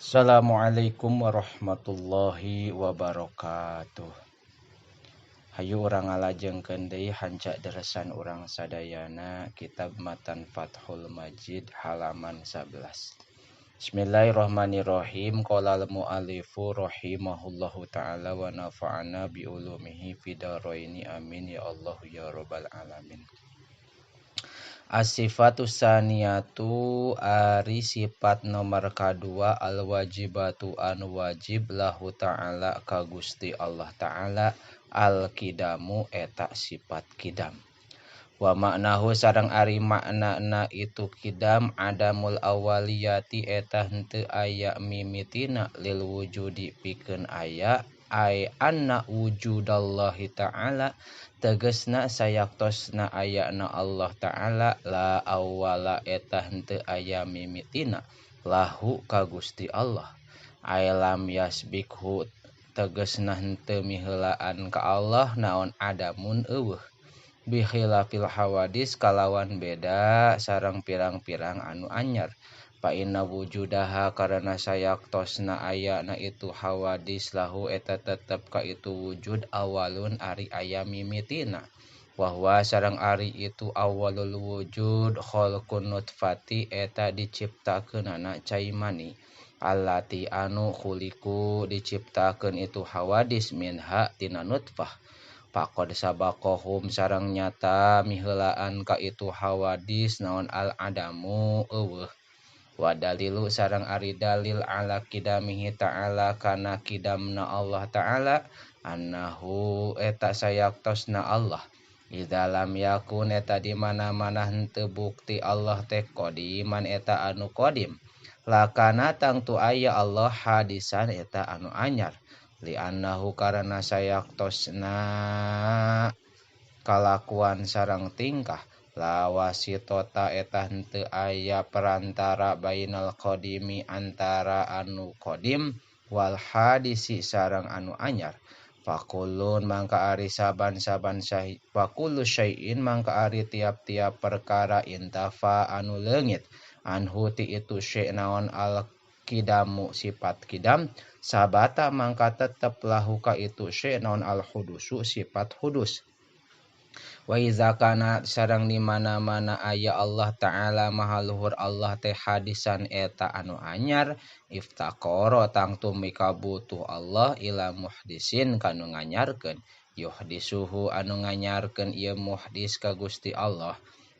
Assalamualaikum warahmatullahi wabarakatuh. Hayu urang ngalajengkeun deui hanca deresan urang sadayana kitab Matan Fathul Majid halaman 11. Bismillahirrahmanirrahim. Qala al-muallifu rahimahullahu taala wa nafa'ana bi ulumihi fidaraini amin ya Allah ya rabbal alamin. As-sifatu saniyatu ari sifat nomor kadua al-wajibatu anu wajib lahu ta'ala ka Gusti Allah ta'ala al-kidamu eta sifat kidam. Wa maknahu sareng ari maknana itu kidam adamul awaliyati eta henteu aya mimitina lil wujudi pikeun aya ay anna wujudallahi ta'ala tegesna sayaktosna ayana Allah ta'ala la awwala eta henteu aya mimitina lahu ka Gusti Allah ay lam yasbikhu tegesna henteu miheulaan ka Allah naon adamun eueuh bi khilafil hawadis kalawan beda sareng pirang-pirang anu anyar. Fa inna wujudaha karena sayaktosna ayana itu hawadis lahu eta tetep ka itu wujud awalun ari aya mimitina wahwa sareng ari itu awalul wujud khalqun nutfati eta diciptakeunana cai mani allati anu khuliku diciptakeun itu hawadis minha tina nutfah. Faqad sabaqahum sareng nyata miheulaan ka itu hawadis naon al adamu eueuh. Wa dalilu sareng ari dalil ala kidamihi ta'ala kana kidamna Allah ta'ala annahu eta sayaktosna Allah idza lam yakun eta di mana-mana henteu bukti Allah teh qadiman eta anu qadim lakana tangtu aya Allah hadisan eta anu anyar li annahu karana sayaktosna kalakuan sareng tingkah lawasitota eta henteu aya perantara bainal qadimi antara anu qadim wal hadisi sareng anu anyar. Fakulun mangka ari saban-saban fakullu syai'in mangka ari tiap-tiap perkara intafa anu leungit anhu ti itu syai' naon al kidamu sifat kidam sabata mangka tetep lahu ka itu syai' naon al hudusu sifat hudus. Wa iza kana sareng di mana-mana aya Allah ta'ala maha luhur Allah teh hadisan eta anu anyar iftaqara tangtu mikabutuh Allah ila muhdisin kanu nganyarkeun yuhdisuhu anu nganyarkeun ieu muhdis ka Gusti Allah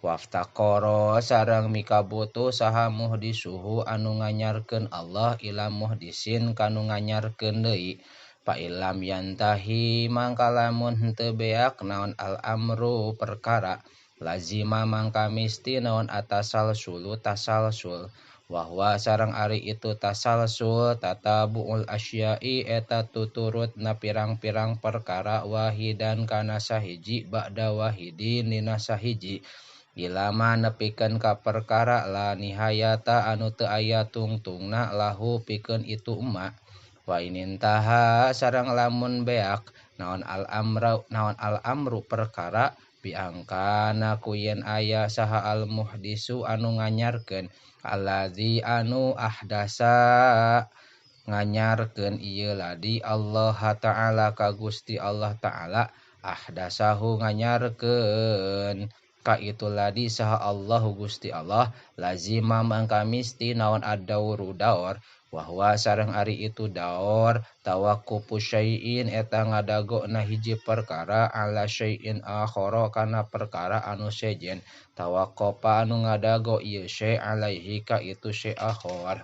waftaqara sareng mikabutuh saha muhdisuhu anu nganyarkeun Allah ila muhdisin kanu nganyarkeun deui. Fa illam yantahi mangka lamun henteu beak naon al amru perkara lazima mangka misti naon atasalsulu tasalsul wahwa sareng ari itu tasalsul tatabuul asyai eta tuturut na pirang-pirang perkara wahidan kana sahiji ba'da wahidin dina sahiji ilama nepikeun ka perkara la nihayata anu teu aya tungtungna lahu pikeun itu emma. Wa inintaha sareng lamun beak naon al amru naon al amru perkara biangkana ku yen aya saha al muhdisu anu nganyarkeun allazi anu ahdasa nganyarkeun ieu ladi Allah ta'ala ka Gusti Allah ta'ala ahdasahu nganyarkeun ka itu ladi saha Allahu Gusti Allah lazima mangka misti naon ad-dauru daur wahwa sareng ari itu daur tawaqqufu syai'in eta ngadagona hiji perkara ala syai'in akhara kana perkara anu sejen tawaqqafa anu ngadago ieu syai' alaihi ka itu syai' akhar.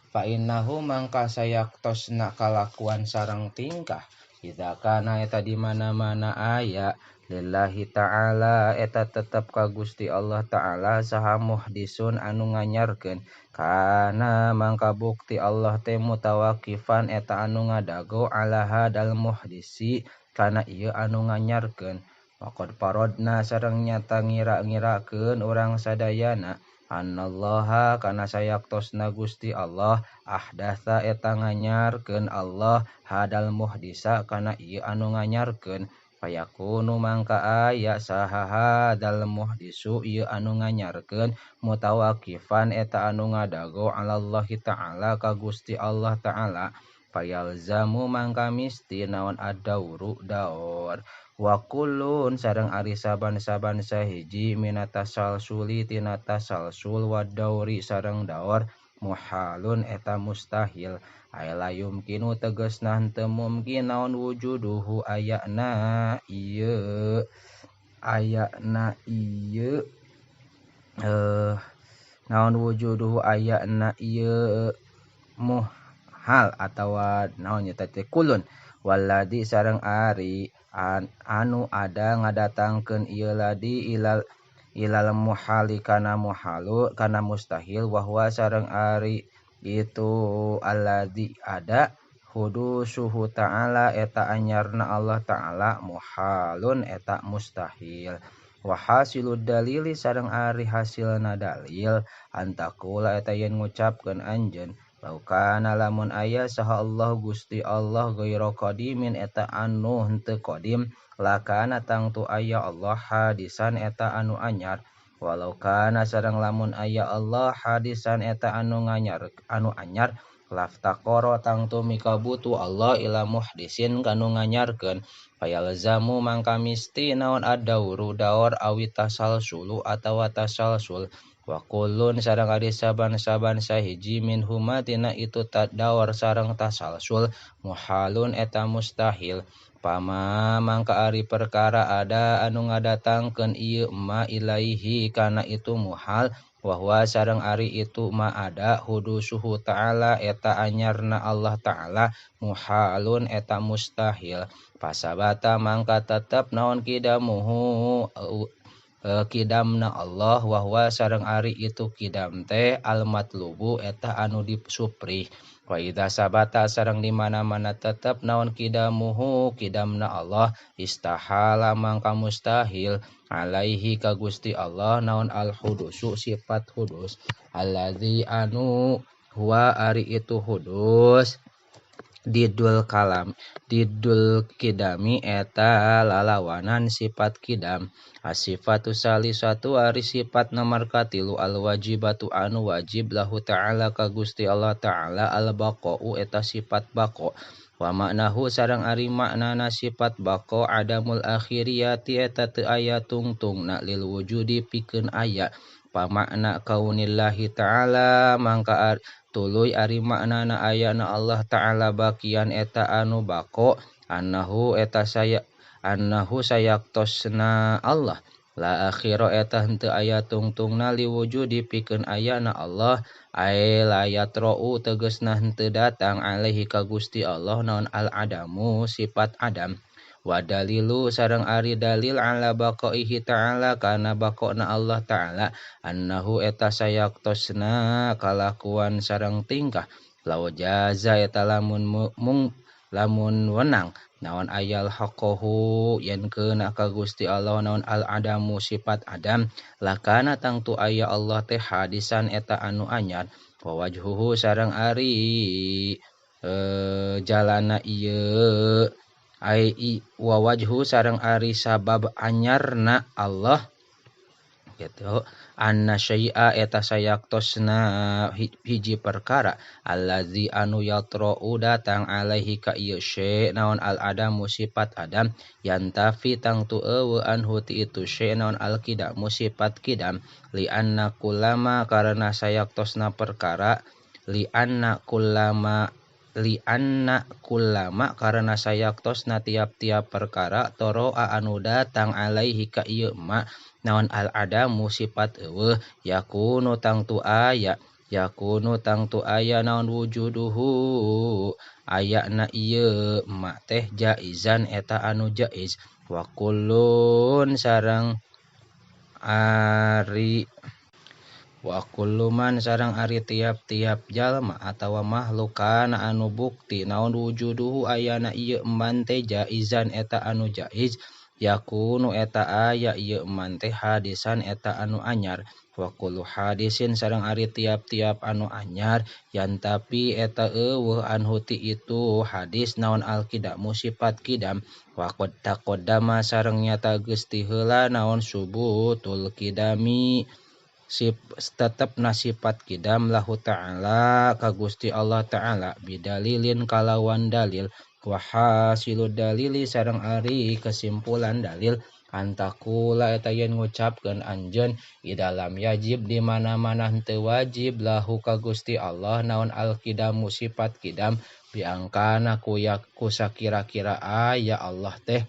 Fa innahu mangka sayaktosna kalakuan sareng tingkah idza kana eta di mana-mana aya lillahi ta'ala eta tetep ka Gusti Allah ta'ala saha muhdisun anu nganyarkeun kana mangka bukti Allah teh mutawakifan eta anu ngadago ala hadal muhdisi kana ieu anu nganyarkeun. Waqad parodna sareng nyata ngira-ngirakeun urang sadayana annallaha kana sayaktosna Gusti Allah ahdatsa eta nganyarkeun Allah hadal muhdisa kana ieu anu nganyarkeun. Fayakunu mangka aya saha hadzal muhdisu ieu anu nganyarkeun mutawakifan eta anu ngadago alallahi ta'ala ka Gusti Allah ta'ala. Fayalzamu mangka misti naon ad-dauru daur. Wa kullun sareng ari saban-saban sahiji minatasalsuli tina tasalsul wa dauri sareng daur muhalun eta mustahil. Ay la yumkinu tegasna henteu mungkin naon wujuduhu ayana ieu ayana ieu naon wujuduhu ayana ieu muhal atawa naon nya teh kulun waladi sareng ari anu ada ngadatangkeun ieu ladi ilal ilal muhali kana muhalu kana mustahil wa huwa sareng ari itu alladzi ada hudusuhu ta'ala eta anyarna Allah ta'ala muhalun eta mustahil. Wa hasilud dalili sareng ari hasilna dalil antakula eta yen ngucapkeun anjeun lau kana lamun aya saha Allah Gusti Allah ghairu qadimin eta anu henteu qadim lakana tangtu aya Allah hadisan eta anu anyar. Walau kana sareng lamun aya Allah hadisan eta anu nganyar anu anyar laftaqara tangtu mikabutu Allah ila muhdisin kanu nganyarkeun. Fayalzamu mangka misti naon ad-dauru daur awi tasalsulu atawa tasalsul. Wa kullun sareng ari saban-saban sahiji min huma tina itu daur sareng tasalsul muhalun eta mustahil. Pama mangka ari perkara ada anu ngadatangkeun ieu ma ilaihi kana itu muhal wa huwa sareng ari itu ma ada hudusuhu ta'ala eta anyarna Allah ta'ala muhalun eta mustahil. Pasabata mangka tetep naon kidamuhu kidamna Allah wa huwa sareng ari itu kidam teh al-matlubu eta anu disuprih. Wa idza sabata sareng di mana-mana tetep naon kidamuhu kidamna Allah istahala mangka mustahil alaihi ka Gusti Allah naon al-hudusu sifat hudus alladzi anu huwa ari itu hudus didul kalam didul kidami eta lalawanan sifat kidam. Asifatu salisatu ari sifat nomor katilu alwajibatu anu wajib lahu ta'ala ka Gusti Allah ta'ala albaqa'u eta sifat baqa. Wa maknahu sareng ari maknana sifat baqa adamul akhiriyati eta teu aya tungtungna lil wujudi pikeun aya. Pamakna kaunillahi ta'ala mangka tuluy ari maknana ayana Allah ta'ala bakian eta anu bako annahu eta saya annahu sayaktosna Allah la akhira eta henteu aya tungtungna liwujudi pikeun ayana Allah ay la yatra'u tegasna henteu datang alaihi ka Gusti Allah naon al adamu sifat adam. Wa dalilu sareng ari dalil ala baqaihi ta'ala kana baqona Allah ta'ala annahu eta sayaktosna kalakuan sareng tingkah law jaza eta lamun mung lamun wenang naon ayal haqqahu yen keuna ka Gusti Allah naon al adamu sifat adam lakana tangtu aya Allah teh hadisan eta anu anyar. Wa wajhuhu sareng ari jalana ieu ai wa wajhu sareng ari sabab anyarna Allah gitu anna syai'a eta sayaktosna hiji perkara allazi anu yatra'u datang alaihi ka ieu syai' naon al adamu sifat adam yantafi tangtu eueuh anhu ti itu syai' naon al kidamu sifat kidam li anna kullama karena sayaktosna perkara li anna kullama li anna kullama karena sayaktosna tiap-tiap perkara toroa anu datang alaihi ka ieu ma naon al adamu sifat eueuh yakunu tangtu aya yakunu tangtu aya naon wujuduhu ayana ieu ma teh jaizan eta anu jaiz. Wa kullun sareng ari wa kullu man sareng ari tiap-tiap jalma atawa makhluk kana anu bukti naon wujuduhu ayana ieu man teh jaizan eta anu jaiz yakunu eta aya ieu man teh hadisan eta anu anyar. Wa kullu hadisin sareng ari tiap-tiap anu anyar yantapi eta eueuh anhu ti itu hadis naon al-kidamu sifat kidam wa qad taqaddama sareng nyata geus ti heula naon subutul kidami tetepna sifat kidam lahu ta'ala ka Gusti Allah ta'ala bidalilin kalawan dalil wa hasilud dalili sareng ari kesimpulan dalil antakula eta yen ngucapkeun anjeun idalam yajib di mana-mana henteu wajib lahu ka Gusti Allah naon al-kidamu sifat kidam biangkana ku sakira-kira aya Allah teh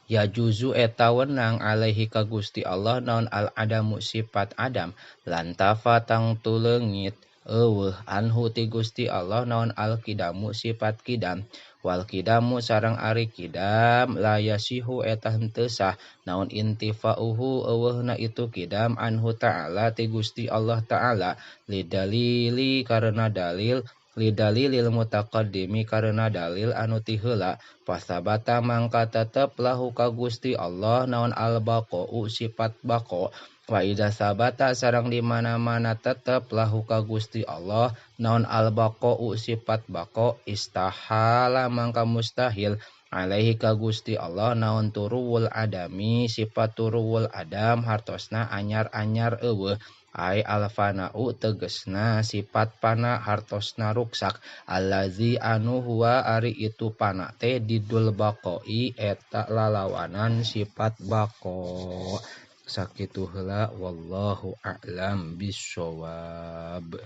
ya juzu eta wenang alaihi ka Gusti Allah naon al-adamu sifat adam lantafa tangtu leungit eueuh anhu ti Gusti Allah naon al-kidamu sifat kidam wal kidamu sareng ari kidam la yasihu eta henteu sah naon intifa'uhu eueuhna itu kidam anhu ta'ala ti Gusti Allah ta'ala lidalili karena dalil lidalilil mutaqaddimi karena dalil anu ti heula fasabata mangka tetep lahu ka Gusti Allah naon al-baqa'u sifat baqa wa idza sabata sareng di mana-mana tetep lahu ka Gusti Allah naon al-baqa'u sifat baqa istahala mangka mustahil alaihi ka Gusti Allah naon turuwul adami sifat turuwul adam hartosna anyar-anyar eueuh ai alfana'u tegesna sifat pana hartosna ruksak allazi anu huwa ari itu pana teh didul baqai eta lalawanan sifat baqa sakitu heula wallahu a'lam bissawab.